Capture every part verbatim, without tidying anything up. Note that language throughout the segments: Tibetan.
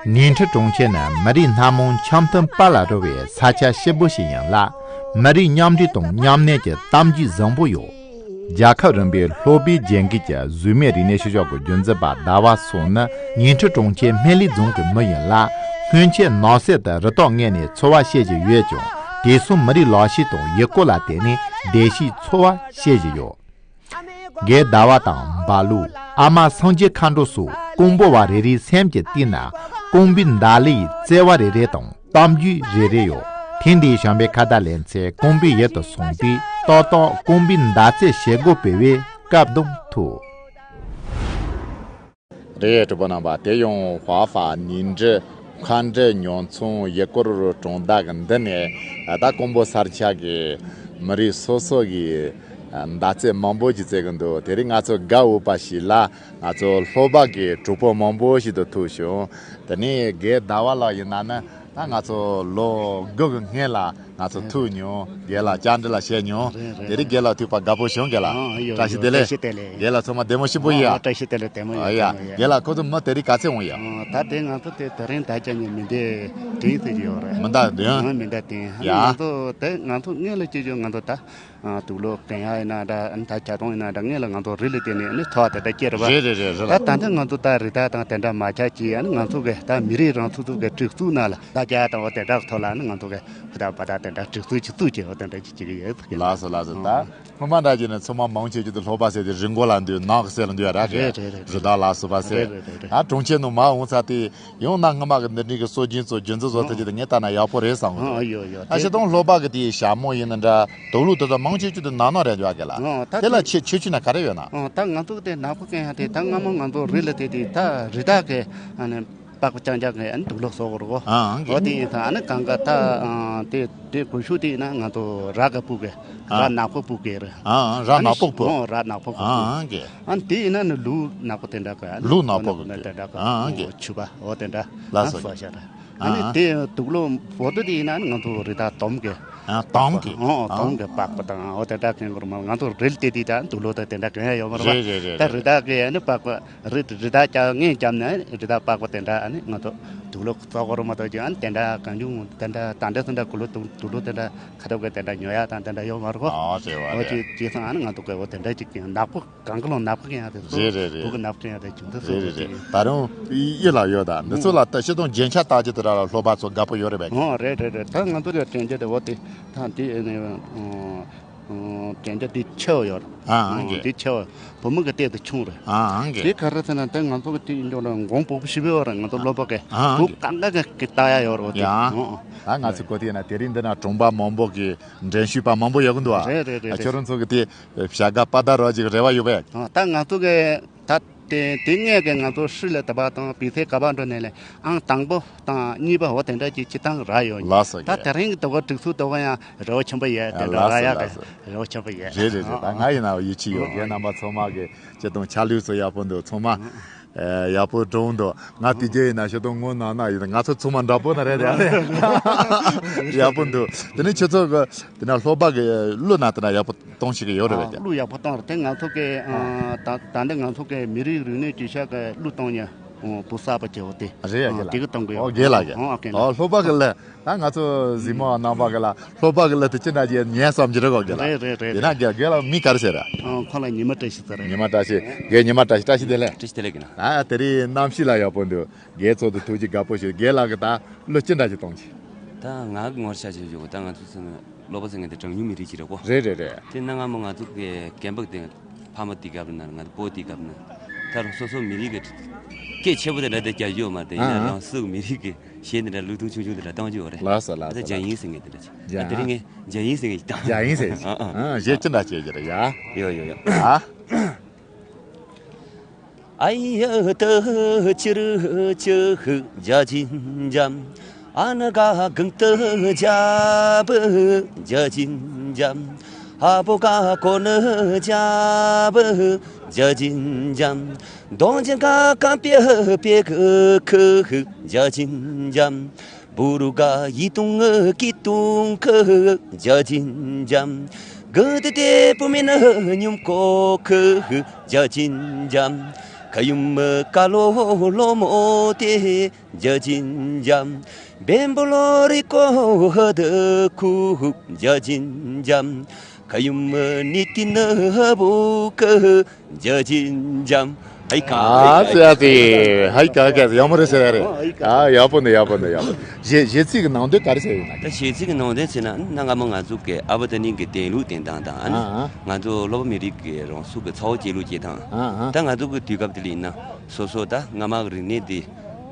ཉིང་ཁྲི་གྲོང་ཁྱེར་ནི་མི་རིགས་སྣ་མང་འཆམ་མཐུན་དཔལ་ལ་འགྲོ་བའི་ས་ཆ་སྐྱིད་པོ་ཞིག་ཡིན་ལ། མི་རིགས་མཉམ་འདྲེས་དང་མཉམ་གནས་ཀྱི་གཏམ་རྒྱུད་བཟང་པོ་ཡོད། རྒྱལ་ཁབ་རིམ་པའི་ལྷོ་པའི་རྒྱལ་ཁབ་ཀྱི་གཟུགས་མེད་རིག་གནས་ཤུལ་བཞག་གི་རྒྱུན་འཛིན་པ་ཟླ་བ་སོང་ནི་ཉིང་ཁྲི་གྲོང་ཁྱེར་སྨན་གླིང་རྫོང་གི་མི་ཡིན་ལ། སྔོན་ཆད་ནགས་གསེབ་ཏུ་རི་དྭགས་རྔོན་ནས་འཚོ་བ་བྱེད་བཞིན་ཡོད་ཀྱང་། དེང་སང་མི་རིགས་ལག་ཤེས་དང་ཡུལ་སྐོར་ལ་བརྟེན་ནས་བདེ་སྐྱིད་འཚོ་བ་བྱེད་བཞིན་ཡོད། རྒན་ཟླ་བ་དང་འབའ་ལུག། ཨ་མ་སངས་རྒྱས་མཁའ་འགྲོ་སོགས་ཀོང་པོ་བ་རེ་རེའི་སེམས་ཀྱི་གཏིང་ན་ཀོང་པོའི་མདའ་ལས་བརྩེ་བ་རེ་རེ་དང་གཏམ་རྒྱུད་རེ་རེ་ཡོད། ཐེངས་འདིའི་བྱམས་པའི་ཁ་བརྡ་ལེ་ཚན་ཀོང་པོའི་ཡུལ་དུ་སོང་དུས་ཏག་ཏག་ཀོང་པོའི་མདའ་རྩེད་བྱེད་སྒོ་སྤེལ་བའི་སྐབས་དང་ཐུག་རེད། གྲོགས་པོ་རྣམ་པ། དེ་ཡང་ཧྭ་ཧྥ་ཉིང་ཁྲི་མཁའ་འགྲུལ་ཉོ་ཚོང་ཡུལ་སྐོར་གྲོང་རྡལ་གྱི་མདུན་ནས། ད་ཀོང་པོ་ས་ཆ་གི་མི་རིགས་སོ་སོ་གི་མདའ་རྩེད་མང་པོ་ཞིག་རྩེད་ཀྱི་འདུག་དེ་རིང་ང་ཚོ་དགའ་འོས་པ་ཞིག་ལ་ང་ཚོ་ལྷོ་པ་གི་གྲོགས་པོ་མང་པོ་ཞིག་ཏུ་ཐུག་བྱུང་། དེ་ནས་རྒན་ཟླ་བ་ལགས་ཡིན་ན་ནི། ད་ང་ཚོ་ལོ་དགུ་གི་སྔོན་ལ་ང་ཚོ་ཐུག་མྱོང་། རྒན་ལགས་བཅར་འདྲི་ལ་བྱས་མྱོང་། རེད་རེད། དེ་རིང་རྒན་ལགས་ཐུག་པ་དགའ་པོ་བྱུང་། རྒན་ལགས། ཨ་ཡོ་བཀྲ་ཤིས་ཡོ། བདེ་ལེགས། བཀྲ་ཤིས་བདེ་ལེགས། རྒན་ལགས་ཚང་མ་བདེ་མོ་ཞིག་པོ་ཡིན་ཡ། ཨ་བཀྲ་ཤིས་བདེ་ལེགས། བདེ་མོ་ཡོད། ཨ་ཡ། བདེ་མོ་ཡོད། རྒན་ལགས་ཁོ་ཚོ་མི་དེ་རིང་ག་ཚོད་འོང་ཡ། ཨ་ད་དེ་ང་ཚོ་དེ་དེ་རིང་ད་ཆ་ནས་མི་འདི་དྲན་ཟེར་གྱི་ཡོད་རེད། མི་འདའ་དེ། ཨ་མི་འདའ་དེ། ཡ། ང་ཚོ་དེ་ང་ཚོ་སྔོན་ལ་སྐྱེས་ཡོད། ང་ཚོ་ད་དུག་ལོག་གན་ཡ་ཡིན་ན་འདྲ། ཨ་ནི་ད་ཇ་དོང་ཡིན་ན་འདྲ། སྔོན་ལ་ང་ཚོ་རི་ལ་བརྟེན་ནས་ཨ་ནི་འཚོ་བ་དེ་འདྲ་སྐྱེལ་རེད་པ། རེད་རེད་རེད་རེད། ད་ད་ལྟ་ང་ཚོ་ད་རི་དྭགས་དང་དེ་འདྲ་མ་ཆགས་ཀྱི། ཨ་ནི་ང་ཚོ་གི་ད་མི་རིགས་རང་སོ་སོ་གི་སྒྲིག་འཛུགས་ནང་ལ་ད་རྒྱ་དང་འོ་དེ་འདྲ་ཐོག་ལ་ཨ་ནི་ང་ཚོ་གི་ཧུ་ད་བ་ད་དེ་འདྲ་སྒྲིག་འཛུགས་ཅིག་བཙུགས་ཀྱི་འོ་དེ་འདྲ་ཅིག་བྱེད་ཀྱི་ཡོད། ལགས་སོ་ལགས་སོ། ད་སྔོན་མ་འདྲ་བྱས་ནས་ཚང་མ་མང་ཆེ་ཅིག་ཏུ་ལྷོ་པ་ཟེར་ཏེ་རི་མགོ་ལ་འདུས། ནགས་ཀྱི་རྩེ་ལ་འདུས་ཡ་ར། རེད་རེད་རེད། རི་དྭགས་ལ་སོགས་པ་ཟེར། རེད་རེད་རེད་རེད། ད་གྲོང་ཁྱེར་ནང་མར་འོང་ཚར་དུས་ཡང་གནའ་སྔ་མ་གི་འདི་འདྲའི་གི་སྲོལ་རྒྱུན་ཚོ་རྒྱུན་འཛིན་བཟོ་ཐུབ་རྒྱུ་དེ་ངས་ལྟ་ན་ཡག་པོ་རེད་བསམ་གི་འདུག་ཨ་ཡོ་ཡོ། ད་སྤྱིར་བཏང་ལྷོ་པ་གི་དེའི་ཞྭ་མོ་ཡིན་ན་འདྲ། དུག་ལོག་དེ་ཚོ་མང་ཆེ་ཤོས་དེ་ནག་ནོག་རེད་འདུག་ག་ལ། ཨོ་ད་དེ་ལ་དེ་ཁྱེད་ཁྱེད་ཆོས་ན་ག་རེ་ཡོད་ན། ཨོ་ད་ང་ཚོ་དེ་ནག་པོ་གན་ཡ་དེ་ད་སྔ་མོ་ང་ཚོ་རི་ལ་དེ་དེ་ད་རི་དྭགས་གི་ཨ་ནི་པགས་པ་རྐྱང་རྐྱང་གི་ཨ་ནི་དུག་ལོག་བཟོ་གི་རེད་གོ། ཨ་ཨང་གི། ཨོ་དེ་ཡིན་ཙང་ཨ་ནི་གང་ག་ད་ཨ་དེ་དེ་གོ་ཤུགས་དེ་ཡིན་ན་ང་ཚོ་ར་གི་སྤུ་གི་ཨ། ར་ནག་པོ་སྤུ་གི་རེད། ཨ་ཨང་། ར་ནག་པོ་སྤུ། ཨོ་ར་ནག་པོ་སྤུ། ཨ་ཨང་གི། ཨ་ནི་དེ་ཡིན་ན་ནི་ལུག་ནག་པོ་དེ་འདྲ་གི་ཨ་ནི་ལུག་ནག་པོ་གི་དེ་འདྲ་གི། ཨ་ཨང་གི། ཨོ་ཆུ་པ་ཨོ་དེ་འདྲ། ལགས་སོ། ཨ་ནི་བཟོ་བྱ་རེད། ཨ་ནི་ཨ་དེ་དུག་ལོག་བོ་ཏོ་དེ་ཡིན་ན་ང་ཚོ་རི་དྭགས་དོམ་གི། ཨ་དོམ་གི། ཨོ་ཨ་དོམ་གི་པགས་པ་དང་ཨོ་དེ་འདྲ་གན་གོ་ར་མ། ང་ཚོ་རི་ལ་དེ་དེ་ད་དུག་ལོག་ད་དེ་འདྲ་གན་ཡ་ཡོད་མ་རེད་པ། རེད་རེད་རེད་ད་རེད། རི་དྭགས་གི་ཨ་ནི་པགས་པ་རི་རི་དྭགས་ཀྱང་ངན་བརྒྱབ་ནས་རི་དྭགས་པགས་པ་དེ་འདྲ་ཨ་ནི་ང་ཚོ་དུག་ལོག་བཙོག་གོ་ར་མ་གཏོགས་ཀྱི་ཨ་ནི་དེ་འདྲ་གང་བྱུང་དེ་འདྲ་ད་འདྲ་སུ་འདྲ་དུག་ལོག་དུག་དུག་ལོག་དེ་འདྲ་ཁ་ཐོག་གི་དེ་འདྲ་ཉོ་ཡ་དང་དེ་འདྲ་ཡོད་མ་རེད་གོ། ཨ་རེད་བ། ཨོ་རེད། ཅི་ཅི་སང་ཨ་ནི་ང་ཚོ་གི་ཨོ་དེ་འདྲ་ཅིག་ནག་པོ། གང་གི་ལོ་ནག་པོ་ཡང་རེད། རེད་རེད་རེད། བོད་ཀྱི་ནག་པོ་ཡང་རེད། ཅུང་ཟད་རེད་རེད་རེད། ད་རུང་ཡིད་ལ་ཡོད་ད། འདི་ཚོ་ལ་ད་སྤྱིར་བཏང་རྒྱན་ཆ་བཏགས་རྒྱུ་དེ་ར་ལ་ལྷོ་པ་ཚོ་དགའ་པོ་ཡོད་རེད་པས། ཨོ་རེད་རེད་རེད། ད་ང་ཚོ་གི་དྲན་རྒྱུ་དེ་འོ་དེ་ད་དེ་ནི་དྲན་རྒྱུ་དེ་ཆེ་བ་ཡོད་རེད། ཨ་ཨང་གི། དེ་ཆེ་བ་བུ་མོ་གི་སྟེགས་དེ་ཆུང་རེད། ཨ་ཨང་གི། དེ་ག་རེ་ཟེར་ན་ད་ང་ཚོ་གི་དེ་ཡིན་འགྲོ་ལ་མགོ་སྤུ་གུ་ཞིབ་ཡོད་རེད། ང་ཚོ་ལྷོ་པ་གི་ཨ་ཨང་གི། བུ་གང་ག་གི་བཏགས་ཡ་ཡོད་རེད་དེ། ཡ། ཨོ་ཨོ། ད་ང་ཚོ་གོ་དེ་ཡིན་ན་དེ་རིང་འདི་ན་གྲོང་པ་མང་པོ་གི་འགྲན་ཞུགས་པ་མང་པོ་ཡོད་གི་འདུག་ཨ། རེད་རེད་རེད་རེད། ཁྱོད་རང་ཚོ་གི་དེ། བྱ་དགའ་དཔའ་རྟགས་རོགས་ཅིག་རེ་བ་ཡོད་པས། ཨ་ད་ང་ཚོ་གི་ད་དེ་དེ་སྔས་གི་ང་ཚོ་ཧྲི་ལ་ད་པ་དང་བི་སེ་ག་པ་འགྲོ་ནས་ལས་ཨང་དང་པོ་དང་གཉིས་པ་འོ་དེ་འདྲ་ཅིག་སྤྱི་བཏང་རག་ཡོད། ལགས་སོ། ད་དེ་རིང་གི་ད་ག་སྒྲིག་འཛུགས་ད་ག་ཡང་རེ་བ་ཆེན་པོ་ཡོད། དེ་འདྲ་ལགས་རག་སོ་ཡག་གི་ལགས་སོ། རེ་བ་ཆེན་པོ་ཡོད། རེད་རེད་རེད། ད་ང་ཡིན་ན་ཡིད་ཆེས་ཡོད། རྒན་རྣམ་པ་ཚང་མ་གི་སྤྱི་བཏང་ཆ་ལུགས་སུ་ཡག་པོ་འདུག་ཚང་མ། ཨ་ཡག་པོ་འགྲོ་འདུག་ང་དེ་རྒྱུ་ཡིན་ན་ཤོད་དང་ངོ་ན་ན་ཡིན་ན་ང་ཚོ་ཚང་མ་འདྲ་པོ་ན་རེད་དེ། ཡག་པོ་འདུག་དེ་ནས་ཁྱོད་ཚོ་གི་དེ་ན་ལྷོ་པ་གི་གླུ་ན་དེ་ན་ཡག་པོ་གཏོང་ཤེས་གི་ཡོད་རེད་པས། ཨ་གླུ་ཡག་པོ་གཏོང་རེད་དེ། ང་ཚོ་གི་ཨ་ད་ད་འདི་ང་ཚོ་གི་མི་རིགས་རིག་གནས་ཀྱི་ཤག་གི་གླུ་གཏོང་ཉ་བུ་གསར་པ་བྱེད་འོ་དེ། རེད་ཡ། ཨ་རྒན་ལགས། དེ་གི་གཏོང་གི་ཡོད། ཨོ་རྒན་ལགས་རྒན། ཨོ་ཨོ་རྒན་ལགས། ཨོ་ལྷོ་པ་གི་གླུ། ད་ང་ཚོ་གཟིགས་མོ་རྣམ་པ་གི་ལ་ལྷོ་པ་གི་གླུ་དེ་ཅི་འདྲ་ཅིག་ཉན་བསམ་གྱི་རེད་གོ་རྒན་ལགས། རེད་རེད་རེད། ཡིན་ན་རྒན་རྒན་ལགས་མིང་ག་རེ་ཟེར་ར། ཨ་ཁོ་ལ་ཉི་མ་བཀྲ་ཤིས་ཟེར་རེད། ཉི་མ་བཀྲ་ཤིས། རྒན་ཉི་མ་བཀྲ་ཤིས། བཀྲ་ཤིས་བདེ་ལེགས། བཀྲ་ཤིས་བདེ་ལེགས་རྒན་ལགས། ད་དེ་རིང་གནམ་གཤིས་ལ་ཡག་པོ་འདུག་རྒན་ཚོ་དུ་ཐུགས་རྗེ་དགའ་པོ་ཞུ། རྒན་ལགས་གི་ད་གླུ་ཅི་འདྲ་ཅིག་གཏོང་གི། ད་ང་གི་ངོར་ཤ་ཆེ་ཞུ་གི། ད་ང་ཚོ་ཚང་མ་ལོ་པ་ཚང་གི་དེ་གྲངས་ཉུང་མི་རིགས་ཅིག་རེད་གོ། རེད་རེད་རེད། དེ་ན་ང་མོ་ང་ཚོ་གི་རྒན་པ་དེ་ཕ་མ་དེ་གབ་ན་ང་ཚོ་པོ་དེ་གབ་ན་ད་རུང་སོ་སོ་མི་རིགས་གི་སྐད་ཆེ་པོ་དེ་འདྲ་དེ་རྒྱག་རྒྱུ་ཡོད་མ་རེད། ཡིན་ན་ཨང་། རང་སུ་མི་རིགས་གི་གཞས་དེ་འདྲ་ལུགས་ཐུང་ཆུང་ཆུང་དེ་འདྲ་གཏོང་རྒྱུ་ཡོད་རེད། ལགས་སོ་ལགས་སོ། ད་རྒྱ་ཡིན་ཟེར་མཁན་དེ་འདྲ་ཅིག་ད་དེ་རིང་ངས་རྒྱ་ཡིན་ཟེར་མཁན་ཅིག་བཏང་། རྒྱ་ཡིན་ཟེར། ཨ་ཨ། ཨ་གཞས་ཅི་འདྲ་བྱེད་ཀྱི་རེད་ཡ། ཡོ་ཡོ་ཡོ། ཨ། ཁ་ཡུམ་ཀ་ལོ་ལོ་མོ་དེ་བརྒྱ་བྱིན་འཇམ། བེམ་པོ་ལོ་རི་ཀོ་ཧ་དི་ཁུག་བརྒྱ་བྱིན་འཇམ། ཁ་ཡུམ་ནི་ཏི་ན་བུ་ཀ་བརྒྱ་བྱིན་འཇམ། ཧའི་ཀ་ཨ་ཙི་ཨ་ཙི། ཧའི་ཀ་ཀ་ཡག་མོ་རེད་ཟེར་ཡ་རེད། ཨ་ཡག་པོ་འདུག་ཡག་པོ་འདུག་ཡག་པོ། གཞས་གཞས་ཚིག་གི་ནང་དོན་ག་རེ་ཟེར་ཡོད་ན། ད་གཞས་ཚིག་གི་ནང་དོན་ཟེར་ན་གནའ་སྔ་མོ་ང་ཚོ་གི་ཨ་བ་ད་ནི་གི་བསྟན་ལུགས་བསྟན་སྟངས་དང་ཨ་ནི་ཨ་ཨ། ང་ཚོ་སློབ་མ་མི་རིགས་ཀྱི་རང་ཚུགས་ཀྱི་ཚ་བོ་སྐྱེས་ལུགས་སྐྱེས་སྟངས། ཨ་ཨ། ད་ང་ཚོ་གི་དུས་སྐབས་དེ་ལ་ཡིན་ན་སོ་སོ་ད་སྔ་མ་གི་རིག་གནས་དེ་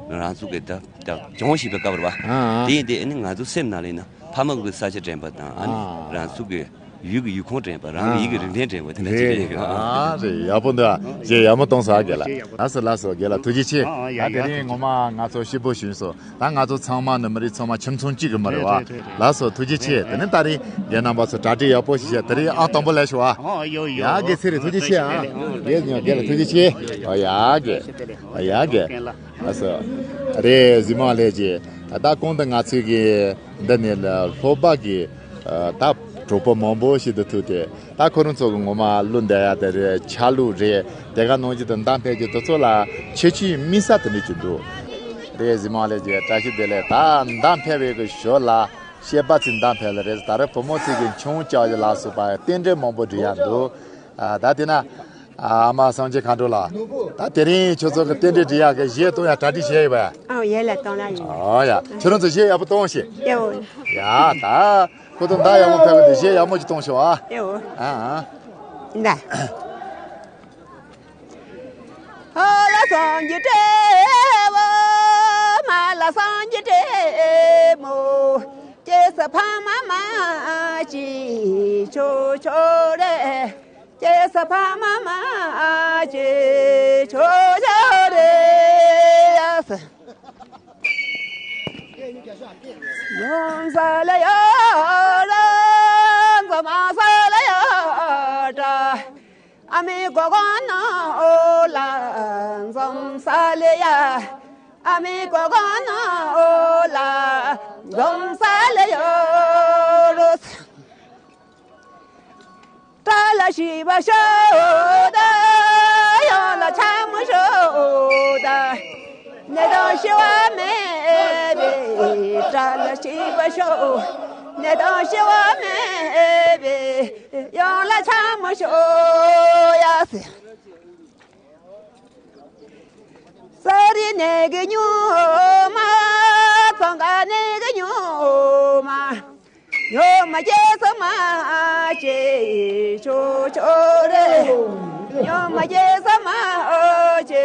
རང་ཚུགས་ཀྱི་ད་ད་སྦྱོང་བཞིན་པའི་སྐབས་རེད་བ། ཨ་ཨ། དེ་ཡིན་དེ་ཨ་ནི་ང་ཚོ་སེམས་ནང་ལ་ཡིན་ན་ཕ་མ་གི་ས་ཆ་དྲན་པ་དང་ཨ་ནི་ཨ་ཨ། རང་ཚུགས་ཀྱི་ཡུལ་གྱི་ཡུལ་ཁོངས་དྲན་པ། རང་གི་ཡུལ་གྱི་རིག་གནས་དྲན་པ་དེ་འདྲ་ཅིག་རེད། རེད། ཨ་རེད། ཡག་པོ་འདུག་ཨ་ཅེ་ཡག་མོ་གཏོང་ས་རྒན་ལགས། ལགས་སོ་ལགས་སོ། རྒན་ལགས་ཐུགས་རྗེ་ཆེ། ཨ་ཨ། ཡ་ད་དེ་ཡག་རིང་ངོ་མ་ང་ཚོ་ཞིབ་པོ་ཞུས་སོང་། ད་ང་ཚོ་ཚང་མ་ནི་མི་རིགས་ཚང་མ་ཁྱིམ་ཚང་གཅིག་གི་མི་རེད་བ། རེད་རེད་རེད་རེད། ལགས་སོ་ཐུགས་རྗེ་ཆེ། དེ་ནས་ད་རིང་རྒན་རྣམ་པ་ཚོ་གྲ་སྒྲིག་ཡག་པོ་ཞིག་བྱས། དེ་རིང་ཨང་དང་པོ་ལས་ཤོག་ཨ། ཨོ་ཡོ་ཡོ། ཡ་རྒན་ཚེ་རིང་ཐུགས་རྗེ་ཆེ་ཨ། རྒན་ཉོ་རྒན་ལགས་ཐུགས་རྗེ་ཆེ། ཨོ་ཡ་རྒན། ཨོ་ཡ་རྒན། ལགས་སོ། རེད་གཟིགས་མོ་ལྷན་རྒྱས། ད་གོང་དུ་ང་ཚོས་ཀྱི་འདི་ནས་ལ་ལྷོ་པ་གི་ད་གྲོགས་པོ་མང་པོ་ཞིག་ཏུ་ཐུག་སྟེ། ད་ཁོ་རང་ཚོ་གི་ངོ་མ་གླུ་འདི་ཡ་དེ་རེད། ཆ་ལུགས་རེད། དེ་ག་ནང་བཞིན་དུ་མདའ་འཕེན་རྒྱུ་དེ་ཚོ་ལ་ཁྱད་ཆོས་དམིགས་བསལ་དེ་འདྲ་ཅིག་འདུག་རེད་གཟིགས་མོ་ལྷན་རྒྱས། བཀྲ་ཤིས་བདེ་ལེགས། ད་མདའ་འཕེན་པའི་གི་ཞོར་ལ་སྐྱེས་པ་ཚོས་མདའ་འཕེན་ལ་རེད། ད་རེས་བུ་མོ་ཚོས་གི་མཆོང་རྒྱག་རྒྱུ་ལ་སོགས་པ་རྟེན་འབྲེལ་མང་པོ་འགྲིག་ཡ་འདུག་ཨ་ད་དེ་ན་ཨ་མ་སངས་རྒྱས་མཁའ་འགྲོ་ལགས། ད་དེ་རིང་ཁྱོད་ཚོ་གི་རྟེན་འབྲེལ་འགྲིག་ཡ་གི་གཞས་གཏོང་ཡ་གྲ་སྒྲིག་བྱས་ཡོད་པས། ཨོ་ཡ་ལ་གཏོང་ལ་ཡིན། ཨོ་ཡ། ཁྱོད་རང་ཚོ་གཞས་ཡག་པོ་གཏོང་ཤིག་ཨེ་འོ། ཡ་ད། ཁོ་ཚོ་མདའ་ཡག་མོ་ཕེབས་པ་འདི་གཞས་ཡག་མོ་ཅིག་གཏོང་ཤོག་ཨ། ཨེ་འོ། ཨ་ཨ། ད། ཨ་ལ་སངས་རྒྱས་བཀྲ་བོ། མ་ལ་སངས་རྒྱས་བཀྲ་མོ། སྐྱེ་ས་ཕ་མ་མ་ཅི་ཆོ་ཆོ་རེ། སྐྱེ་ས་ཕ་མ་མ་ཅི་ཆོ་ཆོ་རེ། ཡ་ས། འཛོམས་ས་ལ་ཡ་ར། འཛོམས་ས་ལ་ཡ་ར། ཨ་མའི་གོ་གོ་ནོ་ལ། འཛོམས་ས་ལ་ཡ། ཨ་མའི་གོ་གོ་ནོ་ལ། འཛོམས་ས་ལ་ཡ་ར། བཀྲ་ལ་ཤིས་པ་ཤོག་ད། ཡོང་ལ་འཆམ་མོ་ཤོག་ད། ནད་དང་ཤི་བ་མེད་པའི། བཀྲ་ལ་ཤིས་པ་ཤོག་ནད་དང་ཤི་བ་མེད་པའི། ཡོང་ལ་འཆམ་མོ་ཤོག་ཡ་སི། ས་རི་ནས་གི་ཉུང་མ། ཚང་ག་ནས་གི་ཉུང་མ། ཉོ་མ་རྒྱལ་ས་མ་ཅེ་ཆོ་ཆོ་རེ། ཉོ་མ་རྒྱལ་ས་མ་ཨོ་ཅེ་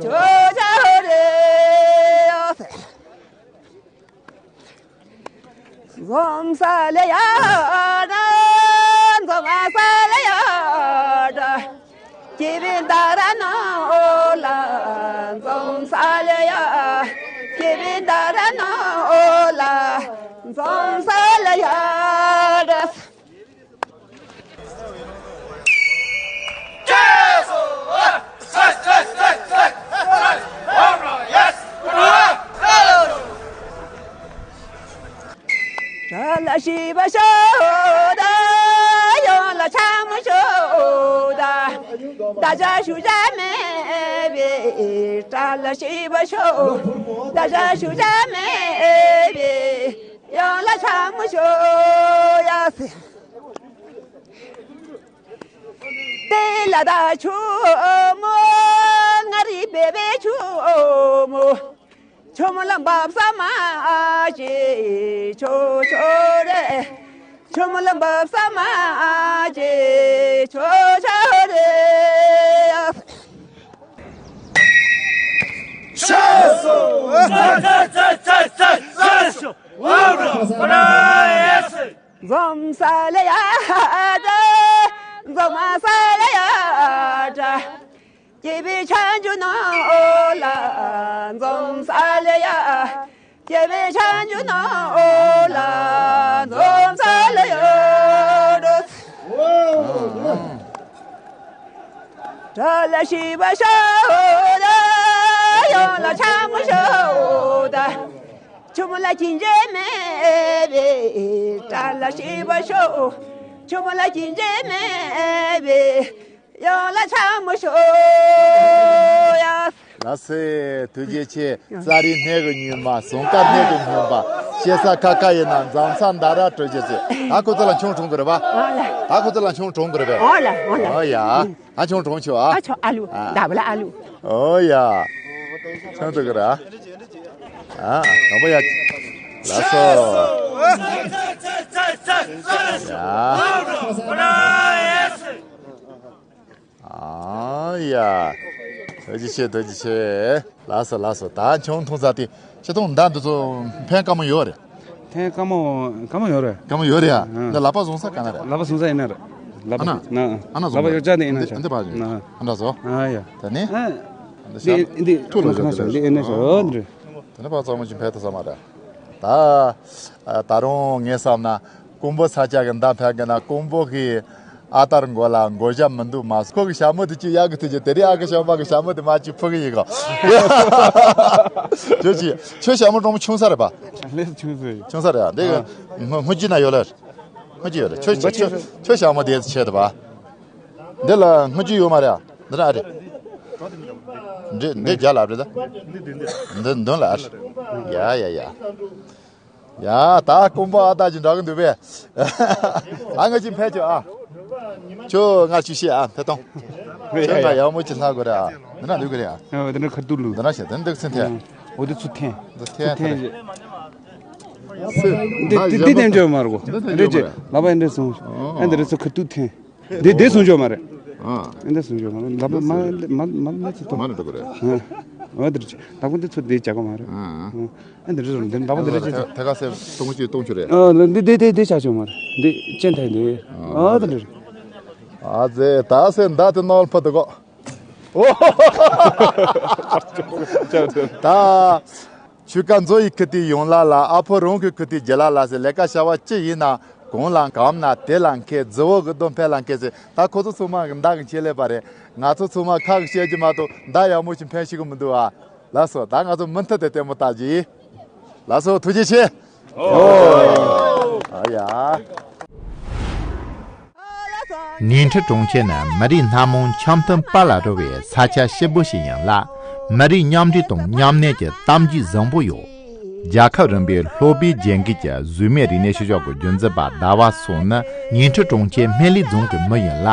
ཆོ་ཆོ་རེ། འཛོམས་ས་ལ་ཡ་ར། འཛོམས་ས་ལ་ཡ་ར། སྐྱེ་བའི་མདའ་ར་ནོ་ལ། འཛོམས་ས་ལ་ཡ། སྐྱེ་བའི་མདའ་ར་ནོ་ལ། འཛོམས་ས་ལ་ཡ་ར། བཀྲ་ལ་ཤིས་པ་ཤོག་ད། ཡོང་ལ་འཆམ་མོ་ཤོག་ད། ད་ཅ་ཞུ་ཅ་མེད་པའི། བཀྲ་ལ་ཤིས་པ་ཤོག་ད་ཅ་ཞུ་ཅ་མེད་པའི། ཡོང་ལ་འཆམ་མོ་ཤོག་ཡ་སི། དེ་ལ་ད་ཆུ་མོ། ང་རི་བེ་བེ་ཆུ་མོ། ཆུ་མོ་ལ་འབབ་ས་མ་ཅེ་ཆོ་ཆོ་རེ། ཆུ་མོ་ལ་འབབ་ས་མ་ཅེ་ཆོ་ཆོ་རེ། ཤ་སོ། འཛོམས་ས་ལ་ཡ་དྲ། འཛོམས་ས་ལ་ཡ་དྲ། སྐྱེས་པའི་ཆ་འཇུ་ནོ་ལ། འཛོམས་ས་ལ་ཡ། སྐྱེས་པའི་ཆ་འཇུ་ནོ་ལ། འཛོམས་ས་ལ་ཡ་དྲ། བཀྲ་ལ་ཤིས་པ་ཤོག་ད། ཡོང་ལ་འཆམ་མོ་ཤོག་ད། ཆུ་མོ་ལ་གྱིན་ཇེ་མེད་པའི། བཀྲ་ལ་ཤིས་པ་ཤོག་ཆུ་མོ་ལ་གྱིན་ཇེ་མེད་པའི། ཡང་ལ་ཆ་མི་ཤོ་ཡ། ལགས་སེ། ཐུགས་རྗེ་ཆེ། ཙཱ་རི་སྣེ་གི་ཉི་མ། ཟུང་དཀར་སྣེ་གི་ཉི་མ། ཤེ་ས་ཁ་ཁ་ཡིན་ན་འཛམ་ས་མདའ་ར་སྤྲོད་རྒྱུ་ཟེར། ད་ཁོ་ཚོ་ལ་ཆུང་གྲོང་གི་རེད་པ། ཨོ་ལ། ད་ཁོ་ཚོ་ལ་ཆུང་གྲོང་གི་རེད་པས། ཨོ་ལ་ཨོ་ལ། ཨོ་ཡ། ཨ་ཆུང་གྲོང་ཆུ་ཨ། ཨ་ཆུང་ཨ་ལུ། ཨ། ད་བ་ལ་ཨ་ལུ། ཨོ་ཡ། ཆུང་དུ་གི་ར། ཨ། དང་པོ་ཡ། ལགས་སོ། ཡ། ཨ་ཡ། ཐུགས་རྗེ་ཆེ། ཐུགས་རྗེ་ཆེ། ལགས་སོ། ལགས་སོ། ད་ཆུང་ཐུང་ས་དེ་ཆུ་ཐུང་མདའ་འདི་ཚོ་འཕེན་དཀའ་མོ་ཡོད་རེད། འཕེན་དཀའ་མོ། དཀའ་མོ་ཡོད་རེད། དཀའ་མོ་ཡོད་རེད་ཡ། ཨ། འདི་ལག་པ་བཟུང་ས་ག་ན་རེད། ལག་པ་བཟུང་ས་ཡིན་ན་རེད། ལག་པ། ཨ་ན། ན། ཨ་ན་བཟུང་། ལག་པ་ཡོད་ཅག་འདི་ཡིན་ན་འདི་ཤག་འདི་པ་ཡོད། ན། ཨ་འདྲ་བཟོ། ཨ་ཡ། ད་ནི། ཨ། འདི་ཤག་འདི་ཐུགས་ལ་ན་བཞག་འདི་ཡིན་ན་ཤག་འདི་རེད། ད་ནི་པ་ཚང་མ་ཅིག་འཕེན་ཐུབ་ས་མ་རེད། ད། ད་རུང་ངས་བསམ་ན། ཀོང་པོ་ས་ཆ་གི་མདའ་འཕེན་གི་ན་ཀོང་པོ་གི་ཨ་དར་མགོ་ལ་མགོ་ཞྭ་མི་འདུག་མ་སོ། ཁོ་གི་ཞྭ་མོ་དེ་ཅི་ཡག་གི་ཐུག་ཅི། དེ་རིང་ཨ་གི་ཞྭ་མོ་གི་ཞྭ་མོ་དེ་མ་ཅི་ཕུ་གི་ཡིན་གོ། ཁྱོད་ཀྱི་ཁྱོད་ཞྭ་མོ་གྲོང་མོ་ཆུང་ས་རེད་པ། ལས་ཆུང་ས་ཡིན། ཆུང་ས་རེད་ཨ། འདི་གི་སྔོ་སྔོ་ཅི་ན་ཡོད་ལ། སྔོ་ཅི་ཡོད་ལ། ཁྱོད་ཁྱོད་ཁྱོད་ཁྱོད་ཞྭ་མོ་དེ་ཆེ་ད་པ། འདི་ལ་སྔོ་ཅི་ཡོད་མ་རེད་ཨ། འདི་ན་ཨ་རེད། འདི་འདི་རྒྱ་ལ་རེད་ད། འདི་མདུན་ལ་ཨ་རེད། ཡ་ཡ་ཡ། ཡ། ད་ཀོང་པོ་ཨ་སྟག་ཅིག་འདྲ་གི་འདུག་པས། ཨ་ང་ཅིག་ཕེབས་ཆོག་ཨ། ཁྱོད་ང་ཅིག་བཤད་ཨ། ཕེབས་དང་། ཁྱོད་ང་ཡག་མོ་ཅིག་ལྷག་དགོས་རེད་ཨ། འདི་ན་འདུག་གི་རེད་ཨ། ཨ། འདི་ན་ཁ་ཐུག་ལུ། འདི་ན་བཤད། འདི་འདུག་ཚུན་ཐེ། འོ་འདི་ཚུ་འཐེན། འདི་འཐེན་ཐེ་རེད། འདི་འདི་འདི་འདེམས་ཆོག་མ་རེད་གོ། འདི་འདེམས་ཆོག་རེད་ཅེ། ལག་པ་འདི་སོང་། ཨ་འདི་རེད་ཚུ་ཁ་ཐུག་འཐེན། འདི་འདི་སོང་ཆོག་མ་རེད། ཨ། འདི་སོང་ཆོག་མ་རེད། ལག་པ་མ་མ་མ་མ་ཚུ་ཐོ། མ་ནི་འགྲོ་གི་རེད། ཨ། འོ་འདི་རེད་ཅེ། ལག་པ་འདི་ཚུ་འདི་རྒྱག་གི་མ་རེད། ཨ། ཨ་འདི་རེད་རེད། འདི་ལག་པ་འདི་རེད་ཅེ། ཐད་ཀ་སེ་སྟོང་གཅིག་སྟོང་ཆུ་རེད། ཨ་འདི་འདི་འདི་འདི་ཆ་ཆོག་མ་རེད། འདི་ཅན་ཐད་འདི། ཨ་འདི་རེད། ཨ་ཙེ་ད་སེ་མདའ་དེ་ནོར་ཕོ་དུ་གོ། ད། ཆུ་ཀ་མཛོ་ཡི་ཁུ་ཏི་ཡོང་ལ་ལ། ཨ་ཕོ་རོང་གི་ཁུ་ཏི་རྒྱ་ལ་ལ་ཟེར། ལས་ཀ་བྱ་བ་ཅི་ཡིན་ན་གོང་ལ་གམ་ན་དེ་ལ་མཁས། རྫི་བོ་གི་སྡོམ་ཕེ་ལ་མཁས་ཟེར། ད་ཁོ་ཚོ་ཚང་མ་གི་མདའ་གི་ཆེད་ལས་པ་རེད། ང་ཚོ་ཚང་མ་ཁ་གི་བཤད་ཀྱི་མ་གཏོགས་མདའ་ཡག་མོ་ཞིག་འཕེན་ཤེས་གི་མི་འདུག་ཨ། ལགས་སོ། ད་ང་ཚོ་མུ་མཐུད་དེ་ལྟད་མོ་ལྟ་རྒྱུ་ཡིན། ལགས་སོ། ཐུགས་རྗེ་ཆེ། ཨོ། ཨ་ཡ། ཉིང་ཁྲི་གྲོང་ཁྱེར་ནི་མི་རིགས་སྣ་མང་འཆམ་མཐུན་དཔལ་ལ་འགྲོ་བའི་ས་ཆ་སྐྱིད་པོ་ཞིག་ཡིན་ལ། མི་རིགས་མཉམ་འདྲེས་དང་མཉམ་གནས་ཀྱི་གཏམ་རྒྱུད་བཟང་པོ་ཡོད། རྒྱལ་ཁབ་རིམ་པའི་ལྷོ་པའི་རྒྱལ་ཁབ་ཀྱི་གཟུགས་མེད་རིག་གནས་ཤུལ་བཞག་གི་རྒྱུན་འཛིན་པ་ཟླ་བ་སོང་ནི་ཉིང་ཁྲི་གྲོང་ཁྱེར་སྨན་གླིང་རྫོང་གི་མི་ཡིན་ལ།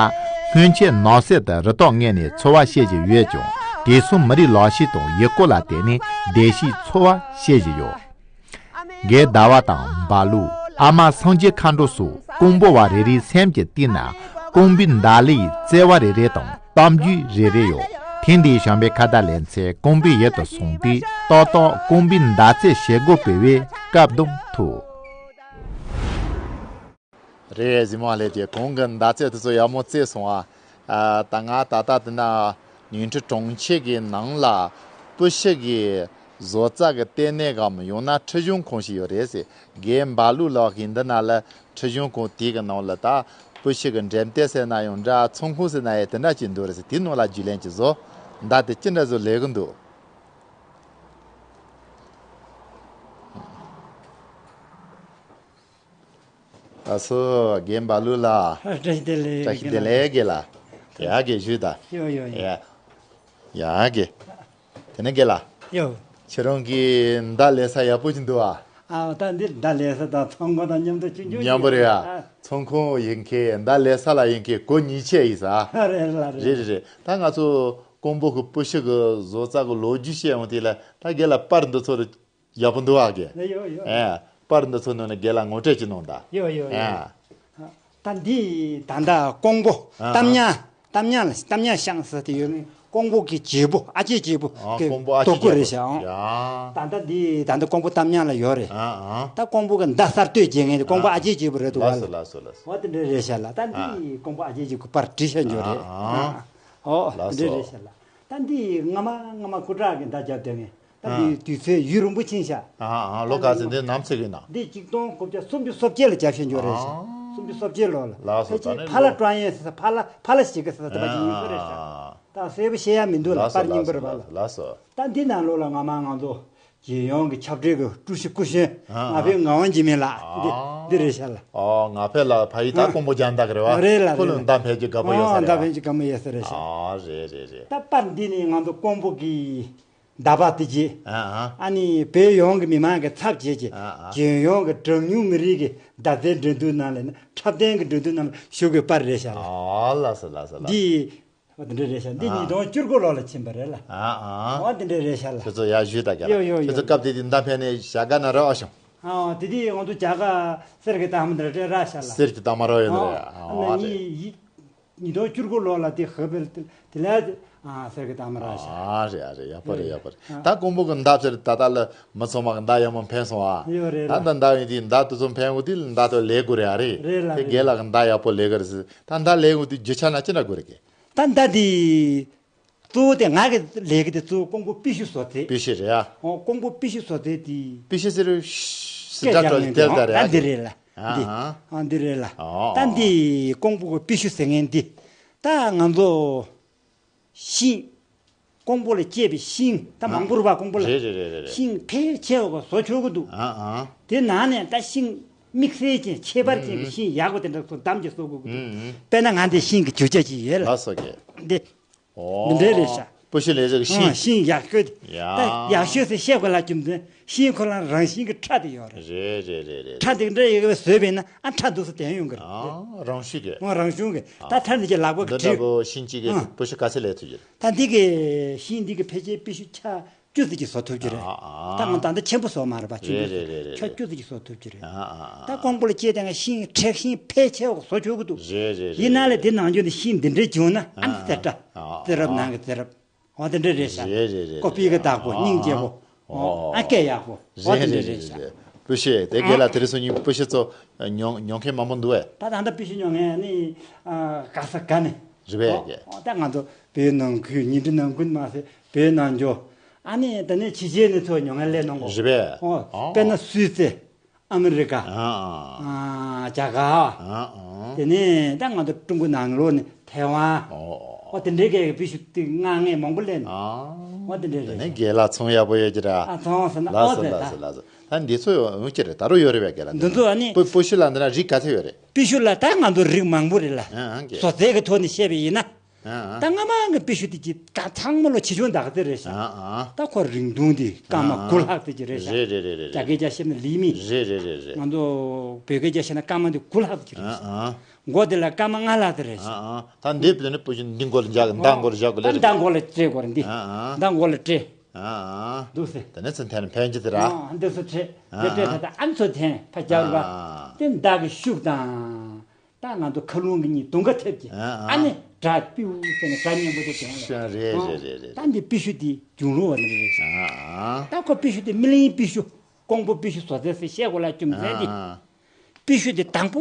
སྔོན་ཆད་ནགས་གསེབ་ཏུ་རི་དྭགས་རྔོན་ནས་འཚོ་བ་བྱེད་ཀྱི་ཡོད་ཀྱང་། དེང་སང་མི་རིགས་ལག་ཤེས་དང་ཡུལ་སྐོར་ལ་བརྟེན་ནས་བདེ་སྐྱིད་འཚོ་བ་བྱེད་བཞིན་ཡོད། རྒན་ཟླ་བ་དང་འབའ་ལུག། ཨ་མ་སངས་རྒྱས་མཁའ་འགྲོ་སོགས་ཀོང་པོ་བ་རེ་རེའི་སེམས་ཀྱི་གཏིང་ན་ཀོང་པོའི་མདའ་ལའི་བརྩེ་བ་རེ་རེ་དང་གཏམ་རྒྱུད་རེ་རེ་ཡོད། ཐེངས་འདིའི་བྱམས་པའི་ཁ་བརྡ་ལེ་ཚན་ཀོང་པོའི་ཡུལ་དུ་སོང་དུས་ཏག་ཏག་ཀོང་པོའི་མདའ་རྩེད་བྱེད་སྒོ་སྤེལ་བའི་སྐབས་དང་ཐུག་རེད། གཟིགས་མོ་ལྷན་རྒྱས། གོང་གི་མདའ་རྩེད་དེ་ཚོ་ཡག་མོ་རྩེས་སོང་ཨ། ཨ། ད་ང་ད་ལྟ་དེ་ན་ཉིང་ཁྲི་གྲོང་ཁྱེར་གྱི་ནང་ལ་སྤུ་ཤི་གི་བཟོ་རྩལ་གྱི་ལྟེ་གནས་གམ་ཡང་ན་ཁྲིད་གཞུང་ཁང་ཞིག་ཡོད་རེད་ཟེར། རྒན་འབའ་ལུག་ལགས་ཀྱིས་འདི་ན་ལ་ཁྲིད་གཞུང་ཁང་དེ་གི་ནང་ལ་ད་སྤུ་ཤི་གི་འགྲེམས་སྟེགས་ཟེར་ན་ཡང་འདྲ། ཚོང་ཁང་ཟེར་ན་ཡང་དེ་འདྲ་ཅིག་འདུག་རེད་ཟེར། དེའི་ནང་ལ་རྒྱུས་ལོན་ཅིག་བཟོ། མདའ་དེ་ཅི་འདྲ་བཟོ་ལས་གི་འདུག་ལགས་སོ། རྒན་འབའ་ལུག་ལགས། བཀྲ་ཤིས་བདེ་ལེགས། བཀྲ་ཤིས་བདེ་ལེགས་རྒན་ལགས། ཡ་རྒན་བཞུགས་དང་། ཡོ་ཡོ་ཡོ། ཡ། ཡ་རྒན། དེ་ནས་རྒན་ལགས། ཡོ། ཁྱེད་རང་གིས་མདའ་ལས་ས་ཡག་པོ་ཅིག་འདུག་ཨ། ཨ་ད་འདི་མདའ་ལས་ས་དང་ཚོང་ཁང་དང་མཉམ་དུ་ཆུང་ཆུང་མཉམ་པོ་རེད་ཨ། ཨ། ཚོང་ཁང་ཡིན་མཁན་མདའ་ལས་ས་ལ་ཡིན་མཁན་གོ་གཉིས་ཆེ་ཡིན་ས། རེད་ལ་རེད། རེད་རེད་རེད། ད་ང་ཚོ་ཀོང་པོ་གི་སྤུ་ཤི་གི་བཟོ་རྩལ་གི་ལོ་རྒྱུས་བཤད་ཡོང་དུས་ལ་ད་རྒན་ལགས་པར་འདི་ཚོ་རེད། ཡག་པོ་འདུག་ཨ་རྒན། ཡོད་ཡོད། ཨེ། པར་འདི་ཚོ་ནང་ནས་རྒན་ལགས་ངོ་སྤྲོད་ཅིག་གནང་དང་། ཡོད་ཡོད་ཡོད། ཨེ། ད་འདི་ད་ལྟ་ཀོང་པོ་ཨ། གཏམ་ཉ། གཏམ་ཉ་ལ་གཏམ་ཉ་ཤང་ཟེར་དེ་ཡོད་ནི་ཀོང་པོ་གི་རྒྱལ་པོ་ཨ་ཅེ་རྒྱལ་པོ་ཨ། གི་ཀོང་པོ་ཨ་ཅེ་རྡོ་སྐུ་རེད་རྒྱལ་པོ་ཤག་ཨང་། ཡ། ད་ལྟ་འདི་ད་ལྟ་ཀོང་པོ་གཏམ་ཉ་ལ་ཡོད་རེད། ཨ་ཨ། ད་ཀོང་པོ་གི་མདའ་གསར་གཏོད་བྱེད་མཁན་དེ་ཀོང་པོ་ཨ་ཅེ་རྒྱལ་པོ་རེད་འདུག་ཨ། ལགས་སོ་ལགས་སོ་ལགས་སོ། འོ་དེ་འདྲ་རེད་ཤག་ལ། ད་འདི་ཨ། ཀོང་པོ་ཨ་ཅེ་རྒྱལ་པོ་གི་པར་བྲིས་བཞག་ཡོད་རེད། ཨ་ཨ། ཨ། འོ་ལགས་སོ། དེ་འདྲ་རེད་ཤག་ལ། ད་འདི་སྔ་མ་སྔ་མ་སྐུ་དྲག་གི་མདའ་རྒྱབ་བསྡད་མཁན། ད་ཨ། འདི་དུས་ཚོད་ཡུན་རིང་པོ་ཕྱིན་ཤག་ཨ་ཨ། ལོ་ག་ཚོད་འདི་ནམ་ཚོད་ཡིན་ན། འདི་ཆིག་སྟོང་དགུ་བརྒྱ་སུམ་ཅུ་སོ་བརྒྱད་ལ་རྒྱབ་བཞིན་འགྱོ་རེད་ཤག་ཨ། སུམ་ཅུ་སོ་བརྒྱད་ལོ་ལ། ལགས་སོ། ཕལ་ཆེར་ད་ནི་ཕ་ལ་ལོ་ཀྲོང་ཡན་ཟེར་ས་ཕ་ལ་ཕ་ལ་ཞིག་གི་ཟེར་ས་དེ་པ་ཅིག་ཡིན་ས་རེད་ཤག་ཨ། ད་གསལ་པོ་བཤད་ཡ་མི་འདུག་ལ། ལགས་སོ། པར་རྙིང་པ་རེད་པ་ལ། ལགས་སོ། ད་འདི་ནང་ལོགས་ལ་སྔ་མ་ང་ཚོ་ རྒྱལ་ཡོངས་ཀྱི་ཁྱབ་བརྡལ་གྱི་ཀྲུའུ་ཞི་སྐུ་གཞོན་ཨ་ང་ཕོད་ངག་དབང་འཇིགས་མེད་ལགས་འདི་ཨ་འདི་རེད་ཤག་ལགས། ཨོ་ང་ཕོད་ལགས་ཕ་ཡུལ་ད་ཨ་ཀོང་པོ་རྒྱ་མདའ་གི་རེད་བ། རེད་ལགས། ཁོ་ལ་རེད་ལགས། མདའ་འཕེན་གྱི་དགའ་པོ་ཡོད་ས་ཨ་རེད་མདའ་ཤག་འཕེན་གྱི་དགའ་མོ་ཡོད་ས་རེད་ཤག་ཨ་རེད་རེད་རེད། ད་པར་འདི་ནི་ང་ཚོ་ཀོང་པོ་གི་མདའ་པ་དེ་རྗེས་ཨ་ཨ་ཨ་ནི་བོད་ཡོངས་ཀྱི་མི་མང་གི་ཚབ་བྱས་ཀྱི་ཨ་ཨ་རྒྱལ་ཡོངས་ཀྱི་གྲངས་ཉུང་མི་རིགས་ཀྱི་མདའ་རྩེད་འགྲན་བསྡུར་ནང་ལ་ནི་འཁྲབ་སྟོན་གྱི་འགྲན་བསྡུར་ནང་ལ་ཞུགས་པའི་པར་རེད་ཤག་ལགས། ཨ་ལགས་སོ་ལགས་སོ་ལགས། འདི་འོ་དེ་འདྲ་རེད་ཤག་འདི་ཨ། ཉིས་སྟོང་བཅུ་དགུ་ལོ་ལ་ཕྱིན་པ་རེད་ལགས། ཨ་ཨ། འོ་དེ་འདྲ་རེད་ཤག་ལགས། ཁྱོད་ཚོ་ཡར་བཞུགས་ད་རྒྱ་ཡོ་ཡོ་ཡོ། ཁྱོད་ཚོ་སྐབས་དེ་དུས་མདའ་འཕེན་ནས་བྱ་དགའ་ན་རག་ཨ་བྱུང་། ཨ་དེ་དུས་ང་ཚོ་བྱ་དགའ་གསེར་གྱི་རྟགས་མ་འདྲ་སྤྲད་རག་ཤག་ལགས། གསེར་གྱི་རྟགས་མ་རག་ཡོད་ནི་རེད། ཨ་ཨ་ཨ་ཉི་རེད། ཉིས་སྟོང་བཅུ་དགུ་ལོ་ལ་དེ་ཧ་པེལ་དེ་ལས་ཨ་གསེར་གྱི་རྟགས་མ་རག་ཤག་ཨ་རེད་ཨ་རེད། ཡག་པོ་རེད་ཡག་པོ་རེད། ཨ་ད་ཀོང་པོ་གི་མདའ་ཟེར་ད་ལྟ་ལ་མི་ཚང་མ་གི་མདའ་ཡག་མོ་འཕེན་སོང་ཨ། ཡོད་རེད་ད་ལགས། ད་མདའ་ཡིན་དུས་མདའ་དེ་ཚོ་འཕེན་དགོས་དུས་མདའ་དེ་ལས་དགོས་རེད་ཨ་རེད། རེད་ལགས། དེ་རེད། རྒན་ལགས་གི་མདའ་ཡག་པོ་ལས་གི་རེད་ཟེར། ད་མདའ་ལས་དགོས་དུས་རྒྱུ་ཆ་ན་ཅི་འདྲ་དགོས་རེད་གི། ད་མདའ་དེ་གཙོ་བོ་དེ་ང་གི་ལས་ཀ་དེ་གཙོ་བོ་ཀོང་པོ་པི་ཤུ་བཟོ་རྩལ། པི་ཤུ་རེད་ཨ། ཨོ་ཀོང་པོ་པི་ཤུ་བཟོ་རྩལ་དེ། པི་ཤུ་ཟེར་སྐད་ཆ་ལ་དེ་ལྟ་རེད་ཨ། ད་འདི་རེད་ལགས། འདི་ཨ་འདི་རེད་ལགས། ཨོ་ད་འདི་ཀོང་པོ་གི་པི་ཤུ་ཟེར་མཁན་འདི་ད་ང་ཚོ་ཤིང་། ཀོང་པོ་ལ་སྐྱེས་པའི་ཤིང་ད་མང་པོ་རེད་པ། ཀོང་པོ་ལ་རེད་རེད་རེད་རེད། ཤིང་ཕལ་ཆེ་བ་བཟོ་ཆོག་གི་འདུག་ཨ་ཨ། དེ་ནང་ནས་ད་ཤིང་དམིགས་བསལ་ཅན་ཁྱད་པར་ཅན་གྱི་ཨུ་ཤིང་ཡག་པོ་དེ་འདྲ་ཚོ་འདམ་གྱིས་བཟོ་དགོས་ཀྱི་འདུག་ཨུ་ཨུ། དཔེར་ན་ང་འདི་ཤིང་གི་རྒྱུ་ཆ་ཅིག་ཡོད་ལ། ལགས་སོ་རྒན། འདི་འདི་འདྲའི་རེད་ཤག་ཨོ་པི་ཤུ་ལས་རིགས་ཤིང་། ཤིང་ཡག་ཤོས་དེ། ཡ། ད་ཡག་ཤོས་དེ་བཤད་དགོས་ལ་རྒྱུ་མཚན་ཤིང་ཁོ་རང་རང་བཞིན་གྱི་ཁྲ་དེ་ཡོད་རེད། རེད་རེད་རེད་རེད། ཁྲ་དེ་འདྲ་ཡོད་པའི་བཟོས་པས་ན་ཨ་ཁྲ་འདུག་སེ་དེ་ཡོང་གི་རེད། ཨ་རང་བཞིན་གྱི། ཨོ་རང་བྱུང་གི་ད་ཐར་འདི་ཀྱི་ལག་པ་གི་འདི་འདྲ་བྲིས། པོ་ཤིང་གཅིག་གི་ཨ་པི་ཤུ་ག་ཚད་ལས་ཐུབ་ཀྱི་རེད། ད་འདི་གི་ཤིང་འདི་གི་ཕལ་ཆེར་པི་ཤུ་ཆ་བཅུ་ཙམ་ཅིག་བཟོ་ཐུབ་ཀྱི་རེད། ཨ་ཨ། ད་ང་ད་ལྟ་ཆེན་པོ་བཟོ་མ་རེད་པ། ཆུང་རེད་ཆུང་རེད་རེད་རེད་ཆ་རེད། བཅུ་ཙམ་ཅིག་བཟོ་ཐུབ་ཀྱི་རེད། ཨ་ཨ་ཨ། ད་ཀོང་པོ་ལ་སྐྱེས་དེ་ཤིང་མཁྲེགས་ཤིང་ཕལ་ཆེ་བ་བཟོ་ཆོག་གི་འདུག་རེད་རེད་རེད། ཡིན་ན་ལས་དེ་ནང་ཆོས་ནས་ཤིང་འདི་འདྲའི་བྱུང་ན་ཨ་ནི་རྩེ་གྲ་ཨ་ཨ་རྩེ་རབ་ནང་གི་རྩེ་རབ་འོ་དེ་འདྲ་རེད་ཤག་རེད་རེད་རེད། ཀོ་པི་གི་བདག་པོ་སྙིང་རྗེ་པོ་ཨ་ཨ་སྐད་ཡག་པོ་འོ་དེ་འདྲ་རེད་ཤག་རེད་རེད་རེད། པི་ཤུ་དེ་གས་ལ་དེ་རིང་སང་ཉིན་པི་ཤུ་ཚོ་ཉོ་ཉོ་མཁན་མང་པོ་འདུག་བས། ད་ད་ལྟ་པི་ཤུ་ཉོ་མཁན་ནི་ག་ས་ག་ནས་རེད་བས་ཀྱི། ད་ང་ཚོ་བོད་ནང་ཁུལ་ཉིན་རེ་ནང་ཁུལ་མ་ཟད་བོད་ནང་འཇོག་ཨ་ནི་ད་ནི་ཕྱི་རྒྱལ་ནས་ཚོ་ཉོ་མཁན་སླེབས་གནང་གོ་རེད་བས། ཨོ་ཨོ། དཔེར་ན་སུད་སི། ཨ་མི་རི་ཀ་ཨ་ཨ། རྒྱ་གར་ཨ་ཨ། དེ་ནས་ད་ང་ཚོ་ཀྲུང་གོ་ནང་ལོགས་ནས་ཐའེ་ཝན། ཨོ་ཨོ། ཨོ་དེ་འདྲའི་གའི་པི་ཤུ་དེ་མངགས་མཁན་མང་པོ་སླེབས་ནས། ཨ་ཨོ་དེ་འདྲའི་དེ་རེད་ནས་ཤག་རྒན་ལགས་ཚོང་ཡག་པོ་ཡོད་ཀྱི་ར། ཨ་ཚོང་ཟེར་ན་ལགས་ཨོ་སོ་ཟེར་ལགས་ད། སོ་ལགས་སོ། ད་འདི་ཚོ་ཡོང་གི་རེད། ད་རུང་ཡོད་རེད་བས་རྒན་ལགས། འདི་ཚོ་ཨ་ནི་པི་པི་ཤུ་ལ་འདི་ན་རིགས་ག་ཚོད་ཡོད་རེད། པི་ཤུ་ལ་ད་ང་ཚོ་རིགས་མང་པོ་རེད་ལ། ཨ་ཨ་རྒན། བཟོ་རྩལ་གྱི་ཐོག་ནས་བཤད་པ་ཡིན་ན། ཨ་ཨ། ད་སྔ་མ་གི་པི་ཤུ་དེ་ཅི་ད་ཚང་མ་ལོ་ཆེ་ཆུང་འདྲ་གི་རེད་ཤག་ཨ་ཨ། ད་ཁོ་རིང་ཐུང་དེ་སྐར་མ་ཨ་ཨ། དགུ་ལྷག་དེ་ཅི་རེད་ཤག་རེད་རེད་རེད་རེད། རྒྱ་སྐད་རྒྱ་བཤད་ན་ལི་མི། རེད་རེད་རེད་རེད། ང་ཚོ་བོད་སྐད་རྒྱ་བཤད་ན་སྐར་མ་དེ་དགུ་ལྷག་དེ་ཅི་རེད་ཤག་ཨ་ཨ། མགོ་དེ་ལ་སྐར་མ་ལྔ་ལྷག་དེ་རེད་ཤག་ཨ་ཨ། ད་འདི་བོད་ནི་པི་ཤུ་འདི་མགོ་ལ་འཇག་གི་མདའ་མགོ་ལ་བཞག་དགོས་ལེ་རེད། མདའ་མགོ་ལ་སྤྲད་དགོས་རེད་འདི། ཨ་ཨ། མདའ་མགོ་ལ་སྤྲད། ཨ་ཨ། འདུག་སེ། དེ་ནས་ཚུར་འཐེན་ཕན་གྱི་དེ་ར། ཨ་འདུག་སེ་སྤྲད། ཨ་ཨ། དེ་སྤྲད་ད་ད་ཨ་ནི་ཚུར་འཐེན་ཕ་རྒྱབ་ར། ཨ་ཨ། དེ་མདའ་གི་ཤུགས་དང་། ད་ང་ཚོ་མཁའ་རླུང་གི་གཉིས་གདུང་ཁ་ཐེབས་ཀྱི། ཨ་ཨ། ཨ་ནི་སྒྲ་པིའུ་ཟེར་ནས་སྒྲ་སྙན་པོ་དེ་དྲན་ལ། ཤ་རེད་ཨ་རེད་རེད་རེད། ད་འདི་པི་ཤུ་དེ་རྒྱུན་ལུགས་བ་ནི་རེད། ཨ་ཨ། ད་ཁོ་པི་ཤུ་དེ་སྨིན་གླིང་པི་ཤུ་ཀོང་པོ་པི་ཤུ་བཟོ་རྩལ་ཟེར་བཤད་དགོས་ལ་རྒྱུ་མཚན་དེ། ཨ་ཨ། པི་ཤུ་དེ་དང་པོ་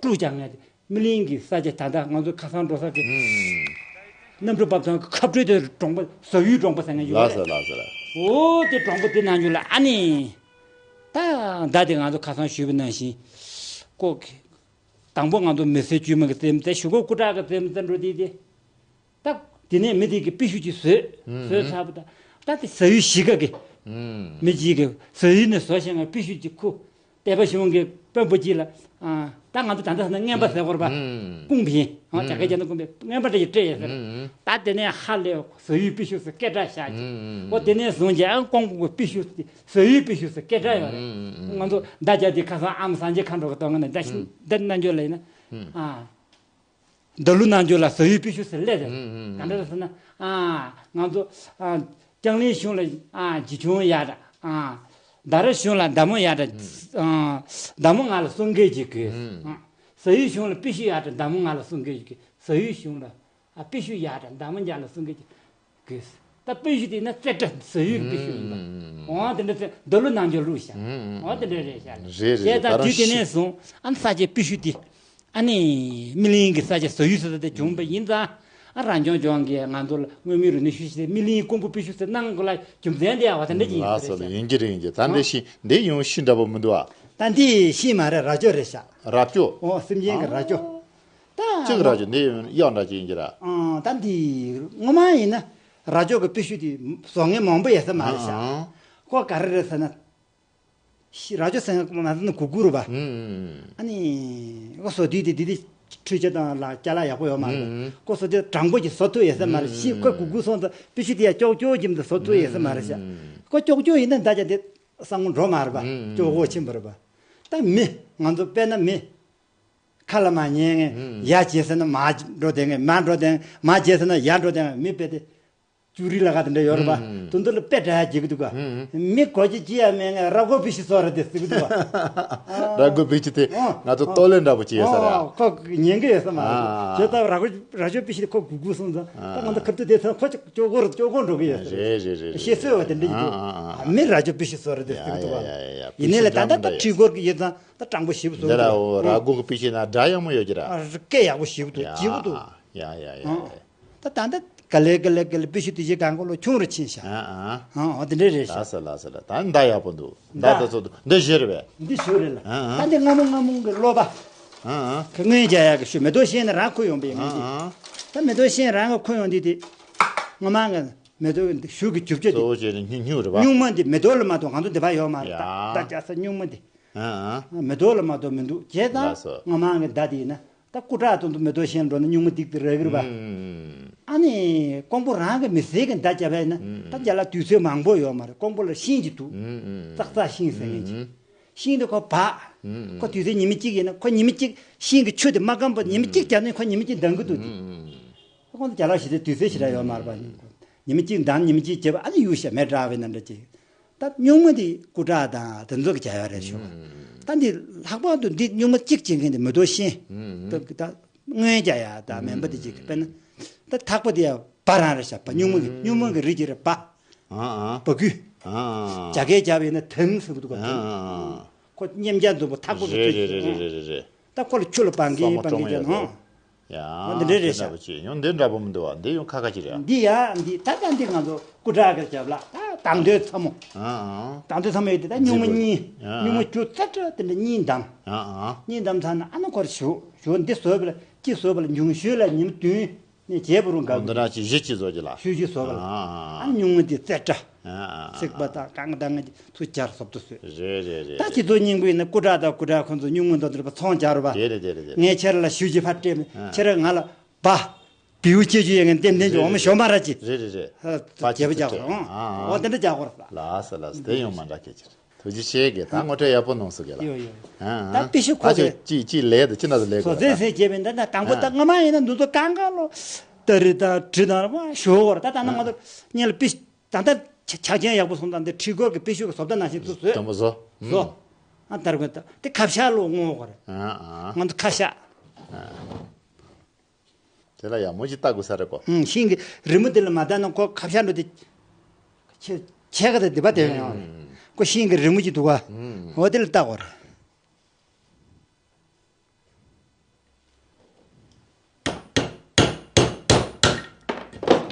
དཀྲུག་རྒྱག་མཁན་དེ་སྨིན་གླིང་གི་ས་ཆ་ད་ལྟ་ང་ཚོ་ཁ་སང་འགྲོ་ས་དེ། ཨུམ། གནམ་གྲུ་འབབ་ཚང་གི་ཁ་སྤྲོད་དེ་གྲོང་པ་ཟ་ཡུལ་གྲོང་པ་ཟེར་མཁན་ཡོད་ལགས་རེད། སོ་ལགས་སོ་ལགས། འོ་དེ་གྲོང་པ་དེ་ནང་ཆོས་ལ་ཨ་ནི། ད་ཟླ་དེ་ང་ཚོ་ཁ་སང་ཞུས་པ་ནང་བཞིན། ཀོ། དང་པོ་ང་ཚོ་མི་སེར་དཀྱུས་མ་གི་རྩེད་མོ་རྩེ། གཞུག་གུ་སྐུ་དྲག་གི་རྩེད་མོ་རྩེ་འགྲོ་དེ་དེ། ད་དེ་ནས་མི་དེ་གི་པི་ཤུ་ཅིག་བཟོས། ཨུམ། བཟོས་ཚར་བ་ད། ད་དེ་ཟ་ཡུལ་གཞིས་ཀ་གི་ཨུམ། མི་གཅིག་གི་ཟ་ཡུལ་ནས་བཟོ་བཞག་ན་པི་ཤུ་ཅིག་ཁུ། དད་པ་གཞུང་གི་དཔོན་པོ་གཅིག་ལ། ཨ། ད་ང་ཚོ་ད་ལྟ་ཟེར་ན་རྔན་པ་ཟེར་དགོས་རེད་པ། ཨུམ། ཀུང་ཕིང་། ཨ། ཨུམ། རྒྱ་སྐད་རྒྱག་ན་ཀུང་ཕིང་། རྔན་པ་འདྲ་ཞིག་སྤྲད་ཡོད་ཟེར། ཨུམ། ད་དེ་ནས་ཧ་ལས་ཟ་ཡུལ་པི་ཤུ་ཟེར་སྐད་གྲགས་བཞག་ཅིག་ཨུམ། འོ་དེ་ནས་བཟུང་རྗེས་ཨ་ཀོང་པོ་པི་ཤུ་ཟེར་ཟ་ཡུལ་པི་ཤུ་ཟེར་སྐད་གྲགས་ཡོད་རེད། ཨུམ། ང་ཚོ་མདའ་རྒྱག་དུས་ཁ་སང་ཨ་མ་སངས་རྒྱས་མཁའ་འགྲོ་གི་གདོང་ཁ་ནས་མདའ་ཤི་ཨུམ། མདའ་རྣལ་འབྱོར་ལ་ཡིན་ན། ཨུམ། ཨ། མདའ་ལུ་རྣལ་འབྱོར་ལ་ཟ་ཡུལ་པི་ཤུ་ཟེར་སླེབས་རེད། ཨུམ། ག་འདྲ་རེད་ཟེར་ན། ཨ། ང་ཚོ། ཨ། ལྕང་གླིང་གཞུང་ལ། ཨ། བྱིའུ་ཆུང་ཡག་དྲགས། ཨ། རྡ་ར་གཞུང་ལ་མདའ་མོ་ཡག་དྲགས། ཨུམ། ཨ། མདའ་མོ་ང་ལ་གསུང་སྐད་ཅིག་དགོས། ཨུམ། ཨ། ཟ་ཡུལ་གཞུང་ལ་པི་ཤུ་ཡག་དྲགས། མདའ་མོ་ང་ལ་གསུང་སྐད་ཅིག་དགོས། ཟ་ཡུལ་གཞུང་ལ། ཨ། པི་ཤུ་ཡག་དྲགས། མདའ་མོ་ང་ལ་གསུང་སྐད་ཅིག་དགོས། ད་པི་ཤུ་དེ་ན་རྩེ་གྲ་ཟ་ཡུལ་གྱི་པི་ཤུ་ཡིན་པ། འོ་དེ་འདྲ་ཚེ་མདའ་ལུ་རྣལ་འབྱོར་བླུགས་ཤག་འོ་དེ་འདྲ་རེད་ཤག་རེད་རེད། དེ་ད་ད་རུང་དུས་དེ་ཤི་ནས་བཟུང་ཨ་ནི་ས་སྐྱའི་པི་ཤུ་དེ། ཨ་ནི་སྨིན་གླིང་གི་ས་སྐྱ་ཟ་ཡུལ་ཟེར་ས་དེ་བྱུང་བ་ཡིན་ཙང་། ཨ་རང་སྐྱོང་ལྗོངས་ཀྱིས་ང་ཚོ་ལ་མངོན་མིན་རིག་ནུས་ཤུགས་ཤིག་སྨིན་གླིང་ཀོང་པོ་པི་ཤུ་ཟེར་གནང་དགོས་ལ་རྒྱུ་མཚན་དེ་ཨ་བ་དེ་འདྲ་ཡིན་ལགས་སོ་ཟེར་ལགས། ཡིན་གྱི་རེད་ཡིན་གྱི། ད་འདི་ཤི་མ་རེད། རྭ་ཅོ་རེད་ཤག་ད་འདི་ཤི་མ་རེད། རྭ་ཅོ་རེད་ཤག་རྭ་ཅོ། འོ་སེམས་ཅན་གྱི་རྭ་ཅོ། ད་གཅིག་རྭ་ཅོ་འདི་གཡག་འདྲ་ཅིག་ཡིན་གྱི་ར། ཨང་། ད་འདི་སྔོན་མ་ཡིན་ན་རྭ་ཅོ་གི་པི་ཤུ་དེ་བཟོ་མཁན་མང་པོ་ཡོད་ས་མ་རེད་ཤག་ཨང་། ཀོ་ག་རེ་རེད་ཟེར་ན། ཤི་རྭ་ཅོ་ཟེར་མཁན་མ་ཟེར་ན་གུ་གུ་རུ་བ། ཨ་ནི་ཀོ་བཟོ་དུས་དེ་དེ་དེ་འཕྲུལ་ཆས་དང་ལ་ཅ་ལག་ཡག་པོ་ཡོད་མ་རེད། ཀོ་བཟོ་དུས་དྲང་པོ་ཅིག་བཟོ་ཐུབ་ཡོད་ས་མ་རེད། ཤི་ཀོ་གུ་གུ་སོང་ཙང་པི་ཤུ་དེ་ཡ་ཀྱོག་ཀྱོག་གྱིན་དུ་བཟོ་ཐུབ་ཡོད་ས་མ་རེད་ཤག་ཀོ་ཀྱོག་ཀྱོག་ཡིན་ན་ད་ཅག་དེ་ས་ངོ་འགྲོ་མ་རེད་པ། ཀྱོག་གོ་ཕྱིན་པ་རེད་པ། ད་མི་ང་ཚོ་དཔེར་ན་མི་ཁ་ལ་མ་ཉན་ངེ་ཡ་བྱེད་ཟེར་ན་མ་འགྲོ་དེ་ངེ་མ་འགྲོ་དེ་ངེ་མ་བྱེད་ཟེར་ན་ཡ་འགྲོ་དེ་ངེ་མི་དཔེ་དེ། ཅུ་རི་ལ་ག་དེ་འདྲ་ཡོད་རེད་པ། དེ་ཚོ་ལ་དཔེ་འདྲ་ཡ་བྱེད་ཀྱི་འདུག་ག་མི་གོ་ཅི་ཅི་ཡ་མེད་ངས་ར་གོ་པི་ཤི་སོ་ར་དེ་ཟེར་གྱི་འདུག་ག་ར་གོ་པི་ཤི་དེ་ང་ཚོ་ལྟོ་ལེན་འདྲ་པོ་ཅི་ཡོད་ས་རེད། ཨོ་ཁོ་ཉན་གི་ཡོད་ས་མ་རེད། ཨ། བྱས་ཙང་ར་གོ་ར་ཅོ་པི་ཤི་དེ་ཁོ་གུ་གུ་སོང་ཙང་ད་ང་ཚོ་ཁ་ཐུག་དེ་ཚོ་ཁོ་ཅིག་ཅོ་གོ་ར་ཅོ་གོ་འགྲོ་གི་ཡོད་ས་རེད། རེད་རེད་རེད། ཤེས་སོས་བ་དེ་འདྲ་ཡིན་འདུག་ཨ་ཨ་ཨ། མི་ར་ཅོ་པི་ཤི་སོ་ར་དེ་ཟེར་གྱི་འདུག་ག་ཡ་ཡ་ཡ། ཡིན་ནའི་ལ་ད་ལྟ་ད་ཁྲི་སྐོར་གྱི་ཡོད་ཙང་ད་དྲང་པོ་ཞིབ་སོ་གི་འདུག་ཨོ་ར་གོ་གི་པི་ཤི་ན་སྒྲ་ཡག་མོ་ཡོད་ཀྱི་ར། སྐད་ཡག་པོ་ཞིབ་འདུག་ལྗིད་པོ་འདུག་ཡ་ཡ་ཡ་ཡ། ད་ད་ལྟ་ག་ལེ་ག་ལེ་ག་ལེ་པི་ཤུ་དེ་ཅིག་གང་གོ་ལོ་ཆུང་རུ་ཕྱིན་ཤག་ཨ་ཨ། ཨ་ཨ་དེ་འདྲ་རེད་ཤག་ལགས་སོ་ལགས་སོ་ལགས། ད་མདའ་ཡག་པོ་འདུག་མདའ་མདའ་ད་ཚོ་འདུག་འདི་ཞུ་རེད་པས། འདི་ཞུ་རེད་ལ། ཨ་ཨ། ད་འདི་སྔ་མོ་སྔ་མོ་གི་སློབ་པ། ཨ་ཨ། ཁ་སྔོན་རྒྱག་ཡག་གི་ཞུ་མེ་ཏོག་ཤན་ནི་རང་ཁུར་ཡོང་པའི་ངེས་ཨ་ཀྱི། ཨ། ད་མེ་ཏོག་ཤན་རང་གི་ཁུར་ཡོང་དུས་དེ། སྔ་མ་གི་མེ་ཏོག་གི་ཞུ་གི་རྒྱུ་ཆ་དེ། གཙོ་བོ་བྱས་ནས་སྨྱུག་སྨྱུག་རེད་པ། སྨྱུག་མ་འདི་མེ་ཏོག་ལ་མ་གཏོགས་ང་ཚོ་འདི་པ་ཡོད་མ་རེད། ཡ། ད་ད་རྒྱག་ས་སྨྱུག་མ་འདི། ཨ་ཨ། མེ་ཏོག་ལ་མ་གཏོགས་མི་འདུག་བྱས་ཙང་ལགས་སོ། སྔ་མ་གི་མདའ་དེ་ཡིན་ན། ད་སྐུ་དྲག་དང་དུ་མེ་ཏོག་ཤན་འགྲོ་ན་སྨྱུག་མ་ཏིག་ཏིག་རག་གི་རེད་པ། ཨ་ནི་ཀོང་པོ་རང་གི་མི་སེར་གི་མདའ་བརྒྱབ་པ་ཡིན་ན་ད་རྒྱ་ལ་དུས་ཚོད་མང་པོ་ཡོད་མ་རེད། ཀོང་པོ་ལ་ཤིང་ཅིག་འདུག་ཙག་ཙག་ཤིང་ཟེར་མཁན་ཅིག་ཤིང་དེ་ཁོ་བག་ཁོ་དུས་ཚོད་ཉི་མ་གཅིག་ཡིན་ན་ཁོ་ཉི་མ་གཅིག་ཤིང་གི་ཆུ་དེ་མ་སྐམ་པ་ཉི་མ་གཅིག་བརྒྱབ་ནས་ཁོ་ཉི་མ་གཅིག་འདང་གི་འདུག་དེ། ཁོང་ཚོ་རྒྱ་ལག་ཞིག་དེ་དུས་ཚོད་ཞིག་ར་ཡོད་མ་རེད་པ། ཉི་མ་གཅིག་འདང་ཉི་མ་གཅིག་བརྒྱབ་ཨ་ནི་གཡུག་ཤ་མེ་བསྲེགས་པའི་ནང་འདྲ་ཅིག་ད་སྨྱུག་མ་འདི་སྐུ་དྲག་དང་དེ་ཚོ་གི་བྱ་ཡག་རེད་ཤག་ད་འདི་ལྷག་པར་དུ་འདི་སྨྱུག་མ་གཅིག་བྱེད་མཁན་དེ་མེ་ཏོག་ཤན། ད་ད་སྔོན་རྒྱག་ཡག་ད་མེན་པ་འདི་གཅིག་དཔེར་ན། ད་ཐག་པ་འདི་ཡང་བ་རང་རེད་ཤག་བ་སྨྱུག་མ་གི་སྨྱུག་མ་གི་རིགས་ཀྱི་རེད་བ། ཨ་ཨ། བ་གུ། ཨ་ཨ། རྒྱ་སྐད་རྒྱབ་ཡིན་ན་དེང་ཟེར་གི་འདུག་ག་ཨ་ཨ། ཁོ་མཉམ་རྒྱག་འདུག་པ་ཐག་པ་གི་རེད་ཚོད་རེད་ཀྱི་རེད་རེད་རེད་རེད། ད་ཁོ་ལ་ཆུ་ལ་སྦང་གི་ཡིན་སྦང་གི་རྒྱག་ནོ། ཡ། འོ་འདི་འདྲ་རེད་ཤག་འདི་འདྲ་པོ་ཅིག་ཡང་འདི་འདྲ་པོ་མི་འདུག་བ། འདི་ཡང་ཁ་ཁ་ཅིག་རེད། འདི་ཡ་འདི་ད་ད་འདི་ང་ཚོ་སྐུ་དྲག་གིར་བརྒྱབ་ལ་ད་དང་དོད་ཚ་མོ། ཨ་ཨ། དང་དོད་ཚ་མོ་ཡོད་དེ་ད་སྨྱུག་མ་གཉིས། ཨ་ཨ། སྨྱུག་མ་བཅུ་རྩ་ཁྲ་དེ་འདྲ་གཉིས་བསྡམས། ཨ་ཨ། གཉིས་བསྡམས་ཚར་ན་ཨ་ནི་ཁོར་ཞུ་ཞུ་འདི་བཟོས་པ་ལ་གཅིག་བཟོས་པ་ལ་འབྱུང་ཞོལ་ལ་ཉིན་མོ་བདུན་ནས་བརྗེ་བོ་རུང་འགའ་འོ་འདི་འདྲ་ཅིག་གཞི་གཅིག་བཟོ་གི་ལ། ཞུ་གཅིག་བཟོ་གི་ལ། ཨ་ཨ། ཨ་ནི་སྨྱུག་མ་འདི་རྩ་ཁྲ། ཨ་ཨ། ཚིག་པ་དང་རྐང་དང་ཚུར་སྦྱར་སོབ་ཏུ་བཟོས། རེད་རེད་རེད། ད་སྤྱི་ཚོགས་རྙིང་པ་ཡིན་ན་སྐུ་དྲག་དང་སྐུ་དྲག་ཁོང་ཚོ་སྨྱུག་མ་འདོན་འདོན་པ་ཚོང་རྒྱག་རོགས་པ། དེ་རེད་དེ་རེད་དེ་རེད། ངས་ཁྱེད་ར་ལ་ཞུ་གཅིག་ཕར་སྤྲད། ཨ། ཁྱེད་ར་ང་ལ་བ། བེའུ་སྐྱེ་རྒྱུ་ཡོད་ངན་བསྟན་རྒྱུ་འོ་མ་ཞོ་མ་ར་ཅི། རེད་རེད་རེད། ཨ། བ་རྒྱལ་པོ་རྒྱག་རོགས། ཨ་ཨ། འོ་དེ་འདྲ་རྒྱག་དགོས་རེད་པ། ལགས་སོ་ལགས་སོ། དེ་ཡོང་མ་འདྲ་སྐད་ཆ་རེད། ཐུགས་རྗེ་ཆེ་གི་ད་ངོ་སྤྲོད་ཡག་པོ་གནང་སོང་གི་ལ། ཡོ་ཡོ། ཨ་ད་ཨ། པི་ཤུ་ཁོ་ཨ་ཚོས་ཅི་ཅི་ལས་དང་ཅི་འདྲ་ཟེར་ལས་དགོས་རེད་ད། བཟོ་རྩལ་ཟེར་བྱས་པས་འདི་ད་དང་པོ་ད་ཨ། སྔ་མ་ཡིན་ན་འདི་ཚོ་གང་གང་ལོ། ཏ་རི་དང་གྲི་དང་ར་བ་ཞོ་གོ་ར་ད་ད་ནང་ང་ཚོ་ཨ། གཉིས་ལ་པི་ཤུ་ད་ད་ཆ་ཆ་རྐྱེན་ཡག་པོ་སོང་ད་འདི་ཁྲི་སྐོར་གི་པི་ཤུ་གི་བཟོ་ལྟ་ནང་བཞིན་ཚུར་བཟོས། དང་པོ་བཟོ། བཟོ། ཨ་ད་ར་གོ་ད་དེ་ཁ་ཤ་ལོ་ངོ་གོ་ར། ཨ་ཨ། ང་ཚོ་ཁ་ཤ། ཨ། དེ་ལ་ཡང་མོ་ཅིག་ལྟ་དགོས་ས་རེད་གོ། ཨུམ་ཤིང་གི་རི་མོ་དེ་ལ་མ་ལྟ་ན་ཁོ་ཁ་ཤ་འགྲོ་དེ། ཆེ་ཆེ་ག་དེ་དེ་པ་དེ་ཡང་། ཨུམ། ཁོ་ཤིང་གི་རི་མོ་ཅིག་འདུག་ག་ཨུམ། འོ་དེ་ལ་ལྟ་དགོས་རེད།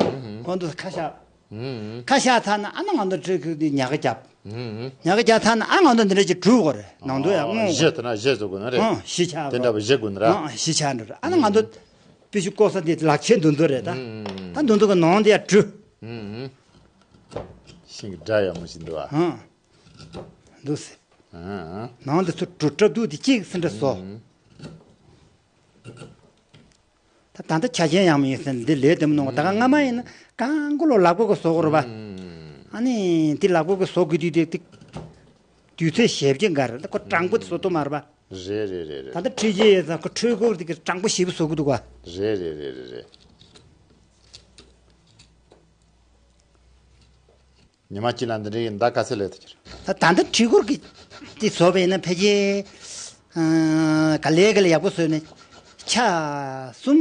ཨུམ། འོ་འདུག་ཁ་ཤ། ཨུམ། ཁ་ཤ་ཚར་ན་ཨ་ན་ང་ཚོ་ཁྲི་ཁུག་དེ་ཉག་ག་རྒྱབ། ཨུམ། ཉག་ག་རྒྱབ་ཚར་ན་ཨ་ང་ཚོ་འདི་འདྲ་ཅིག་བྲུས་དགོས་རེད་ནང་དུ་ཡང་རྔོ་དགོས། གཞི་དེ་ན་གཞི་བཟོ་དགོས་ན་རེད། ཨང་གཞི་ཆགས་དེ་འདྲ་བ་གཞི་དགོས་ན་ར། ཨང་གཞི་ཆགས་འགྲོ་རེད་ཨ་ན་ང་ཚོ། པི་ཤུ་བཀོག་ས་དེ་ལག་ཁྱེར་འདུ་འདུ་རེད་ད། ཨུམ། ད་འདུ་འདུ་གི་ནང་དེ་ཡ་བྲུས། ཨུམ། ཤིང་གི་སྒྲ་ཡག་མོ་ཞིག་འདུག་ཨ། ཨང་། འདུག་སེ། ཨང་། ནང་དེ་ཚོ་བྲུས་སྐྲ་དུག་དེ་གཅིག་སེ་འདྲ་བཟོ། ཨུམ། ད་ད་ལྟ་ཆ་རྐྱེན་ཡག་མོ་ཡིན་ཟེར་འདི་ལས་དེ་མོ་གནང་བ་ད་ག་སྔ་མ་ཡིན་ན་གང་གོ་ལོ་ལག་པ་གི་བཟོ་དགོས་རེད་པ། ཨུམ། ཨ་ནི་དེ་ལག་པ་གི་བཟོ་དགོས་དུས་དེ་དེ་དུས་ཚོད་ཞེ་པོ་ཅིག་འགོར་རེད་ད་ཁོ་དྲང་པོ་དེ་བཟོ་ཐུབ་མ་རེད་པ། རེད་རེད་རེད་རེད། ད་ལྟ་འཕྲུལ་ཆས་ཡོད་ཙང་ཁོ་འཕྲུལ་འཁོར་དེ་གི་དྲང་པོ་ཞིབ་བཟོ་གི་འདུག་ག་རེད་རེད་རེད་རེད་རེད། ཉི་མ་གཅིག་ལ་འདི་འདྲའི་མདའ་ག་ཚད་ལས་ཐུབ་ཀྱི་རེད། ད་ད་ལྟ་འཕྲུལ་འཁོར་གི་དེ་བཟོ་བས་ན་ཕལ་ཆེར་ག་ལེ་ག་ལེ་ཡག་པོ་བཟོས་ནས་ཆ་གསུམ་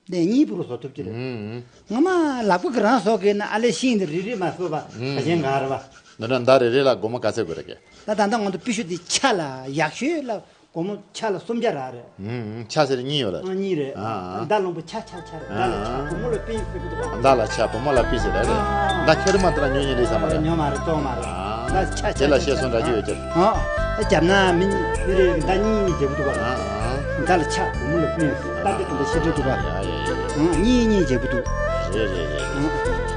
ནས་གཉིས་བུ་རུ་བཟོ་ཐུབ་ཀྱི་རེད། ངོ་མ་ལག་པ་གི་རང་བཟོ་གི་ན་ཨ་ལེ་ཤིང་འདི་རི་རི་མ་བཟོ་བ་ག་ཅན་ག་རེད་བ། འདི་འདྲ་མདའ་རེ་རེ་ལ་སྒོར་མོ་ག་ཚད་དགོས་རེད་ཀྱི། ད་ད་ལྟ་ང་ཚོ་པི་ཤུ་འདི་ཆ་ལ་ཡག་ཤོས་ལ། སྒོར་མོ་ཆ་ལ་སུམ་བརྒྱ་རག་རེད། ཨུམ། ཆ་ཟེར་གཉིས་ཡོད་རེད། ཨ་གཉིས་རེད། ཨ་ཨ། མདའ་ལོང་པོ་ཆ་ཆ་ཆ་རེད། མདའ་ལ་ཆ་ཨ་ཨ། བུ་མོ་ལ་པི་ཟེར་གི་འདུག་ག་མདའ་ལ་ཆ་བུ་མོ་ལ་པི་ཟེར་རེད། ཨ་ཨ། མདའ་ཁྱེར་མ་ཐུབ་ན་ཉོ་ཉེ་རེད་ས་མ་རེད། ཉོ་མ་རེད་བཙོང་མ་རེད། ཨ་ཨ། མདའ་ཆ་ཆ་དེ་ལ་ཆ་བཤད་སོང་འདྲ་ཅིག་ཡོད་ཀྱི། ཨ་ཨ། རྒྱབ་ན་མི་མི་རེ་མདའ་གཉིས་གཉིས་རྒྱབ་གི་འདུག་ག་ཨ་ཨ། མདའ་ལ་ཆ་བུ་མོ་ལ་པི་ཟེར་ད་དེ་དེ་འདྲ་བཤད་འདྲ་འདུག་ག་ཨ་ཨ། ཡ་ཡ་ཡ་ཡ། ཨ་གཉིས་གཉིས་རྒྱབ་གི་འདུག་རེད་རེད་རེད། ཨ་ཨ།